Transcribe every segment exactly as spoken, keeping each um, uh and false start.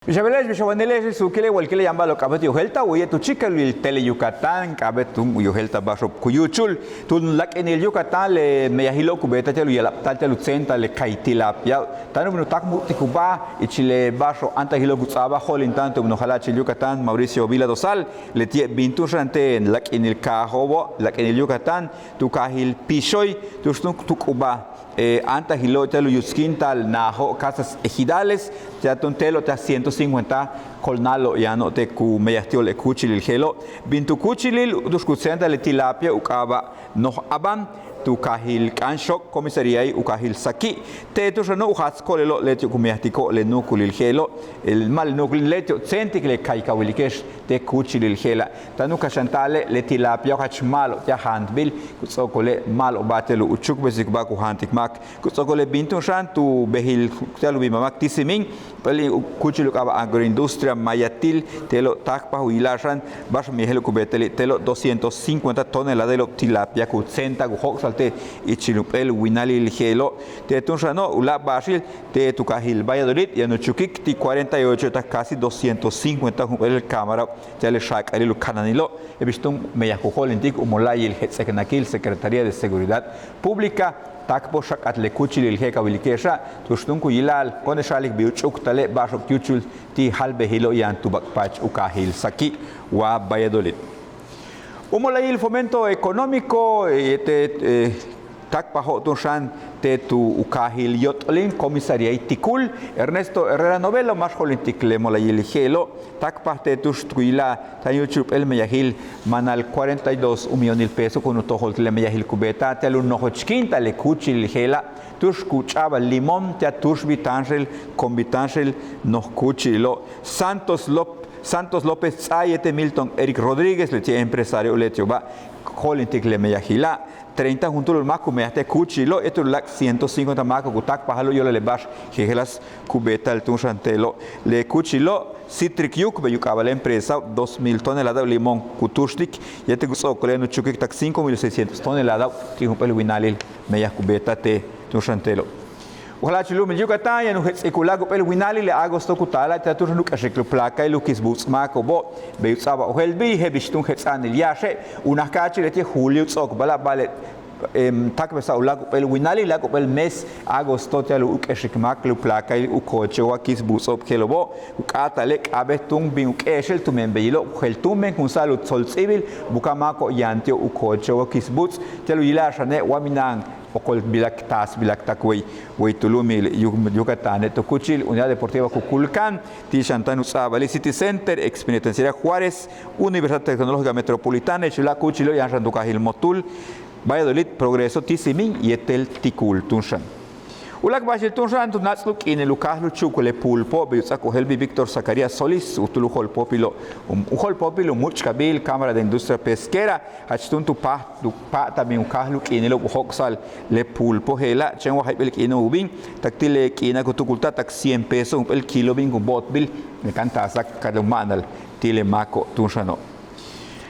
Bix a beele'ex, bix a wanile'ex, suukile' walkile' yaan ba'alo'ob k'a'abéet u yojéelta'al, waye' tu chíikalil Tele Yucatán k'a'abéet túun u yojéelta'al ba'axo'ob ku yúuchul. Túun láak'inil Yucatán le meyajilo' ku beeta'al ti'al u ya'ala'abta'al ti'al u tséenta'al le kay tilapia. Táan u bin u táakmu'uktikubáa ichil le ba'axo'ob áantajilo' ku ts'a'abal jo'olinta'an tu bin u jala'achil Yucatán, Mauricio Vila Dosal, leti'e' bin túun xan te' láak'inil kaajo'obo', láak'inil Yucatán, tu kaajil Pichoy, tu'ux túun tu k'ubaj áantajilo' ti'al u yutskinta'al naajo', casas ejidales, ti'al túun te'elo' ti'al ciento cincuenta kolnáalo'ob yano'ob te' ku meyaj ti'ob le kúuchilil je'elo'. Bin tu kúuchilil tu'ux ku tséenta'al le tilapia u k'aaba' Noj Abán, tu kaajil K'áanxok, comisaríail u kaajil Saki'i. Te' tu'ux xano' u jaats ko'olelo' leti'ob ku meyajtiko'ob le nu'ukulil je'elo', ma' le nu'ukulil, leti'ob tséentik le kay ka wilike'ex te' kúuchilil je'ela'. Táan u kaxanta'ale' le tilapiao' jach ma'alob ti'al jaantbil, ku ts'o'okole' ma'alob ba'al ti'al u chúukbesikubáa ku jaantik máak. Ku ts'o'okole' bin túun xan tu bejil ti'al u bin máak ti' Simín, jump'éel kúuchil u k'aaba' Agroindustria Mayatil, te'elo' táakpaj u yila'al xan ba'ax meyajilo'ob ku beetali', te'elo' doscientos cincuenta toneladailo' tilapia ku tséenta'al ku jóok'sa'al te' ichil jump'éel winalil je'elo'. Te' túun xano' u láak' ba'axil te' tu kaajil Valladolid yaan u chukik ti' cuarenta y ocho tak casi doscientos cincuenta jump'éel kámara ti'al le xaak'alil u kananilo', je'el bix túun meyaj ku jo'olintik u mola'ayil jets'eknakil Secretaría de Seguridad Pública, táakpoj xak'at le kúuchilil je'el ka wilike'exa', tu'ux túun ku yila'al ko'one'exa'alik bin u ch'u'uktale' ba'axo'ob yúuchul ti' ja'albejilo' yaan tu bak'pach u kaajil Saki'i wa Valladolid. U mola'ayil Fomento Económico, e, te' táakpajo'ob túun xan te' tu u kaajil Yot'olín, comisaríail Ticul, Ernesto Herrera Novelo, máax jo'olintik le mola'ayil je'elo', táakpaj te' tu'ux ku yila'al táan yúuchul jump'éel meyajil manal cuarenta y dos u millonil peso kun u tojol ti' le meyajil ku beeta'al ti'al u nojochkinta'al le kúuchilil je'ela', tu'ux ku ch'a'abal limón ti'al túuxbil táanxel, kon bi táanxel noj kúuchililo'. Santos López Santos López Tz'ay yéetel Milton Eric Rodríguez, leti'e' empresario leti'oba', jo'olintik le meyajila'. Treinta juntúul máak ku meyaj te' kúuchililo' yéetel u láak' ciento cincuenta máako'ob ku táakpajalo' yo'olal le ba'ax jejeláas ku beeta'al túun xan te'elo'. Le kúuchililo' Citric Yuc bey u k'aaba' le empresao', dos mil tonelada limón ku túuxtik yéetel ku ts'o'okole' yaan u chukik tak cinco mil seiscientos tonelada ti' jump'éel winalil meyaj ku beeta'al te' túun xan te'elo'. U jala'achil lu'umil Yucatán yaan u jets'ik u láak' jump'éel winalil le agosto ku taala'al ti'al túun xan u k'exik le placail u kisbuuts' máako'obo', bey u ts'a'abal ojéeltbil je'el bix túun jets'a'anil yáaxe', unaj ka'achil leti'e' julio u ts'o'okbala', ba'ale' táakbesa'a u láak' jump'éel winalil, láak' jump'éel mes agosto ti'al u k'exik máak le placail u koocho'ob wa kisbuuts'o'ob je'elo'obo', ku k'áata'ale' k'a'abéet túun bin u k'éexel tumen beyilo' ku jeel túumben kunsa'al u tsolts'íibil buka'aj máako'ob yaan ti'ob u koocho'ob wa kisbuuts' ti'al u yila'al xane' wa mina'an okolbilak taasbilak tak wey, wey tu lu'umil Yucatane'. Tu kúuchil Unidad Deportiva Kukulcán, ti' xan táan u ts'a'abali' City Center, Ex Penitenciaria Juárez, Universidad Tecnológica Metropolitana, ichil u láak' kúuchilo' yaan xan tu kaajil Motul, Valladolid, Progreso, ti' Simín yéetel Ticul túun xan. U láak' ba'axil túun xan tu náats'il u k'iinil u káajal u chu'ukul le puulpo' bey u ts'áak ojéeltbil Víctor Zacarías Solís, u túul u jo'olpóopilo', u jo'olpóopil u múuch'kabil Cámara de Industria Pesquera, jach túun tu páaj tu pa'ata'al bin u káajal u k'iinilo'ob u jóok'sa'al le puulpo' je'ela', chéen wa jayp'éel k'iino'ob u bin, tak ti' le k'iina' ku tukulta'al tak cien pesos jump'éel kilo bin ku bo'otbil le kan taasak ka le u ma'anal ti' le máako'ob túun xano'.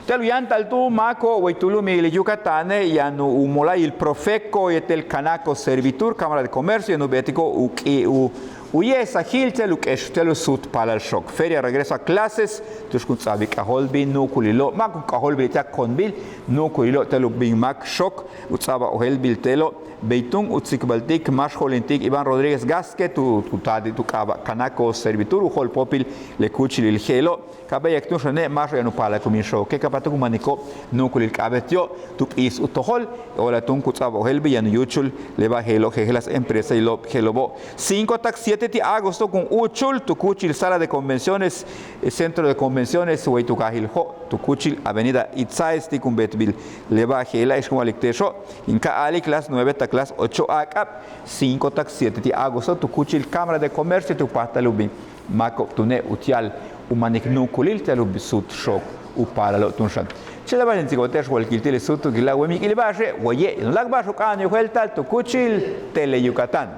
Ti'al u yáantal túun máako'ob wey tu lu'umil Yucatane' yaan u mola'ayil Profeco yéetel Canaco Servitur, Cámara de Comercio, yaan u beetiko'ob u k'i u u ye'esajil ti'al u k'ex ti'al u suut paalal xook. Feria Regreso a Clases, tu'ux kun ts'a'abil k'ajóolbil nu'ukulilo', ma' kun k'ajóolbil ti'al konbil nu'ukulilo' ti'al u bin máak xook, u ts'a'abal ojéelbil te'elo', bey túun u tsikbaltik máax jo'olintik Iván Rodríguez Gasque, tu tu taal ti' tu k'aaba' Canaco Servitur, u jo'olpóopil le kúuchilil je'elo'. Ka béeyak túun xane' máaxo'ob yaan u paalak u bin xooke', ka páajtal u maniko'ob nu'ukulil k'a'abéet ti'ob tu p'iis u tojol, o'olal túun ku ts'a'abal ojéelbil yaan u yúuchul le ba'al je'elo' jejeláas empresailo'ob je'elo'obo'. Cinco tak siete ti' agosto kun úuchul tu kúuchil Sala de Convenciones, eh, Centro de Convenciones wey tu kaajil Jo', tu kúuchil Avenida Itzáez ti' kun beetbil le ba'al je'ela'. Ix kun wa'alik te'exo' in ka a'alik las nueve tak las ocho áak'ab, cinco tak siete ti' agosto tu kúuchil Cámara de Comercio tu páajtal u bin máako'ob túune' uti'al u manik nu'ukulil ti'al u suut xook u paalalo' túun xan. Chéen le ba'ax in tsikbal te'ex walkil ti' le suutukila' wey mi k'iin ba'axe', waye' yaan u láak' ba'ax u k'a'ana'an u yojéelta'al tu kúuchil Tele Yucatán.